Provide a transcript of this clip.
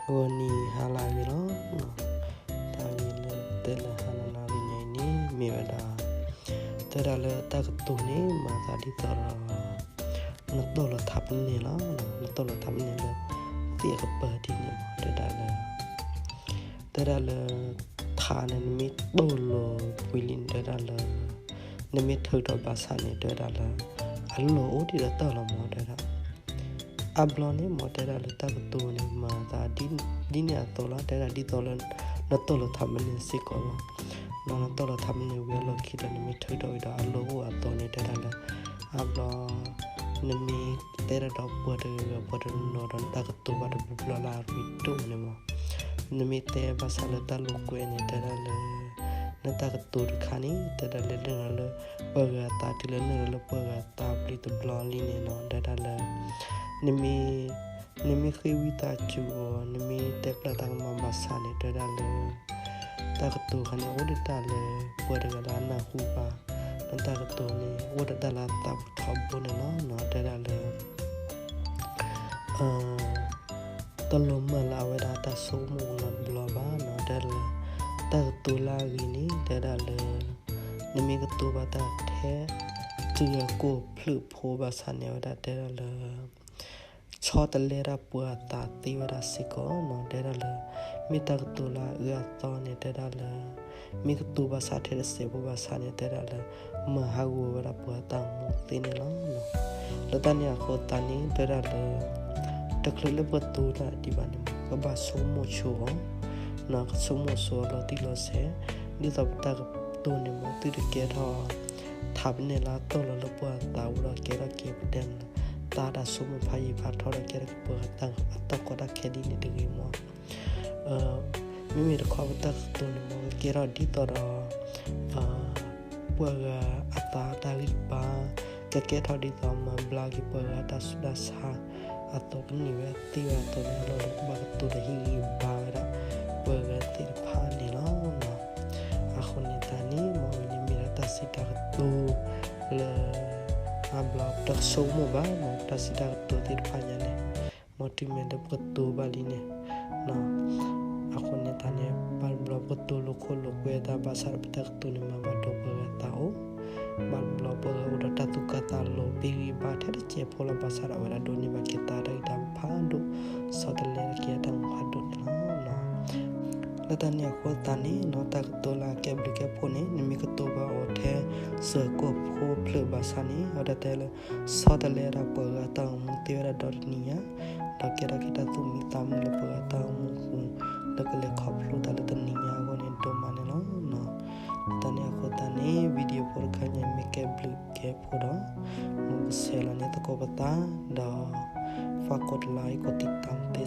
ဂီၤနံၤဟါလၢအဂ့ၤလီၤ. တၢ်ဂ့ၢ်လၢတဲလၢဟါနၤလၢညါအံၤန့ၣ် မ့ၢ်ဝဲဒၣ် တဲဒၣ်လၢတၢ်ကတိၤန့ၣ် မၤသးဒ်သိးဒီး နတိၢ်လီၤထးပနဲၣ်လီၤ. နတိၢ်လီၤထးပနဲၣ်လၢ သ့ၣ်အကပၤဒ်န့ၣ်မး တဲဒၣ်လၢ တဲဒၣ်လၢ ထးန့ၣ် နမ့ၢ်တိၢ်လီၤဝံၤလံန့ၣ် တဲဒၣ်လၢ နမ့ၢ်ထုးထီၣ်ဘၣ်ဆၣ်န့ၣ် တဲဒၣ်လၢ အလီၢ်အိၣ်ဒံးဒီးတၢ်လီၤမး တဲဒၣ် အါဘျီန့ၣ်မး တဲဒၣ်လၢတၢ်ကတိၤန့ၣ် မၤသးဒ်န့ၣ်အသိးလီၤ. တဲဒၣ်ဒ်သိးလၢ နတိၢ်လီၤထးပနဲၣ်စ့ၢ်ကီးလီၤ. နတိၢ်လီၤထးပနဲၣ်ဝံၤအလီၢ်ခံဒီး နမ့ၢ်ထုးထီၣ်ဝံၤဒီးအလီၢ်အိၣ်အသိးန့ၣ် တဲဒၣ်လၢ အါဘျီ နမ့ၢ်တဲတၢ်ဒီးပှၤတဂၤဂၤ ပှၤတနီၤနီၤဒီး နတၢ်ကတိၤဘၣ်တဘျီဘျီလၢအရ့ဒိၣ်န့ၣ်မး နမ့ၢ်တဲဘၣ်ဆၣ်လၢတၢ်လိာ်ကွဲန့ၣ် တဲဒၣ်လၢ နတၢ်ကတိၤတခါန့ၣ် တဲဒၣ်လၢ လၢနုာ်လီၤလၢပှၤဂၤအသး တုၤလၢနုာ်လီၤလၢပှၤဂၤအသးဘျီတဘျီလံန့ၣ်နီၤ တဲဒၣ်လၢ နမ့ၢ် နမ့ၢ်ဃ့ဝံသးစူၤအီၤ နမ့ၢ်တဲဖျါတၢ်ကမၣ်ဘၣ်ဆၣ်န့ၣ် တဲဒၣ်လၢ တၢ်ကတိၤခါန့ၣ် အိၣ်ဒီးတၢ်လၢ ပှၤတဂၤလၢအနၢ်ဟူဘၣ် နတၢ်ကတိၤန့ၣ် အိၣ်ဒီးတၢ်လၢအသးပူၤထီဘိန့ၣ်လီၤနီၤ တဲဒၣ်လၢ တလိၣ်မၢလၢအဝဲဒၣ်တၢ်ဆိကမိၣ်နီတဘျီဘၣ်နီၤ တဲဒၣ်လၢ တၢ်ကတိၤလၢအဂ့ၤန့ၣ် တဲဒၣ်လၢ နမ့ၢ်ကတိၤဘၣ်တၢ်ထဲ တုၤအကိာ်ဖျၢၣ်ဖိဘၣ်ဆၣ်န့ၣ် အဝဲဒၣ်တဲဒၣ်လၢ ဆီတလဲဒၣ်ပှၤအသးသ့ဝဲဒၣ်စ့ၢ်ကီးနီၤ တဲဒၣ်လၢ မ့ၢ်တၢ်ကတိၤလၢအအၢအသီန့ၣ် တဲဒၣ်လၢ မ့ၢ်ကတိၤဘၣ်ဆၣ်ထဲတစဲးဖိဘၣ်ဆၣ်န့ၣ် တဲဒၣ်လၢ မၤဟးဂီၤဝဲဒၣ်ပှၤအတၢ်အိၣ်မူသ့န့ၣ်လီၤ. လၢတၢ်န့ၣ်အဃိသတးန့ၣ် တဲဒၣ်လၢ တချုးလၢပကတိၤတၢ်ဒံးဘၣ်န့ၣ် ကဘၣ်ဆိကမိၣ်ဆိအီၤ ကဆိကမိၣ်ဆိအီၤလီၤတံၢ်လီၤဆဲး ဒ်သိးပတၢ်ကတိၤန့ၣ်မး သုတကဲထီၣ် ထးပနဲၣ်လၢအတီၢ်လီၤလၢပှၤအသးအိၣ်ဒီးကဲထီၣ်က့ၤပတဲမး တၢ်တၢ်ဆိကမိၣ်ဖးယံၤဖးထီဒီးကဲထီၣ်က့ၤပှၤဂၤတၢ် အတၢ်ကီတၢ်ခဲဒ်န့ၣ်တဂ့ၤမး မ့မ့ၢ်တခီပတၢ်ကတိၤန့ၣ်မး ကကဲထီၣ်ဒ်သိးဒီး ပှၤဂၤအသးတၢ်ဂံၢ်ဘါ ကကဲထီၣ်ဒ်သိးမၤဘျါက့ၤပှၤဂၤတၢ်ဆူးတၢ်ဆါ အသိးကန့ၢ်ဝဲသ့ဝဲအသိးန့ၣ် အလီၢ်လၢပဘၣ်ကတိၤဒီးဟ့ၣ်ဂံၢ်ဘါဝဲဒၣ် ပှၤဂၤသ့ၣ်တဖၣ်န့ၣ်လီၤ. အဃိန့ၣ်တၢ်န့ၣ် မ်အဝဲန့ၣ်မ့ၢ်ဒၣ်တၢ်စံးတၢ်ကတိၤလၢ အါဘျီတၢ်ကဆိကမိၣ်ဘၣ် မ်တၢ်စံးတၢ်ကတိၤသ့ၣ်တဖၣ်ညါန့ၣ် မ်တုၤမ့ၢ်လၢပကတိၤဘၣ်လံန့ၣ် အဃိန့ၣ်တၢ်န့ၣ် ဘၣ်တဘျီပကတိၤလိာ်ခိၣ်လိာ်ကွဲတၢ်ဘၣ်ဆၣ်ဒီး ပတၢ်ကတိၤန့ၣ်မၤဘၣ်ဒိပှၤဂၤသးအိၣ် ဘၣ်တဘျီပှၤဂၤအိၣ်ဒီးတၢ်သူၣ်ကၢ်သးလီၤ ပ့ၢ်ဂံၢ်ဘါထဲတစဲးဖိလီၤ ဘၣ်ဆၣ်ဒီးအဝဲဒၣ်ဒိးန့ၢ်ဘၣ်က့ၤသးတၢ်ဂံၢ်တၢ်ဘါဖးဒိၣ် ဆီတလဲက့ၤအတၢ်မူဖးဒိၣ်န့ၣ်လီၤ. လၢတၢ်န့ၣ်အဃိသတးန့ၣ်နီၤ တၢ်ကတိၤလၢအကဲဘျုးကဲဖှိၣ်န့ၣ် နမ့ၢ်ကတိၤဘၣ်အီၤထဲ စၢၤကိာ်ဖိဖျၢၣ်ဘၣ်ဆၣ်န့ၣ် အဝဲဒၣ်တဲလၢ ဆီတလဲဒၣ်ပှၤဂၤတၢ်အိၣ်မူသ့ဝဲဒၣ်ဒီတနံၤညါ ဒီးကဲထီၣ်က့ၤတၢ်သူၣ်မံသးမုာ်လၢပှၤဂၤတၢ်အိၣ်မူအပူၤ လၢကလဲၤခီဖျိတၢ်လၢတနံၤညါအဂီၢ်န့ၣ် ဒိၣ်မးန့ၣ်လီၤ. တၢ်န့ၣ်အဃိသတးန့ၣ် video ဖိတခါညါမ့ၢ်ကဲဘျုးကဲဖှိၣ်ဒီး မ့ၢ်ကဆဲးလီၤန့ၢ်သကိးပသး ဒီး ฝากกดไลค์ กดติดตาม သ့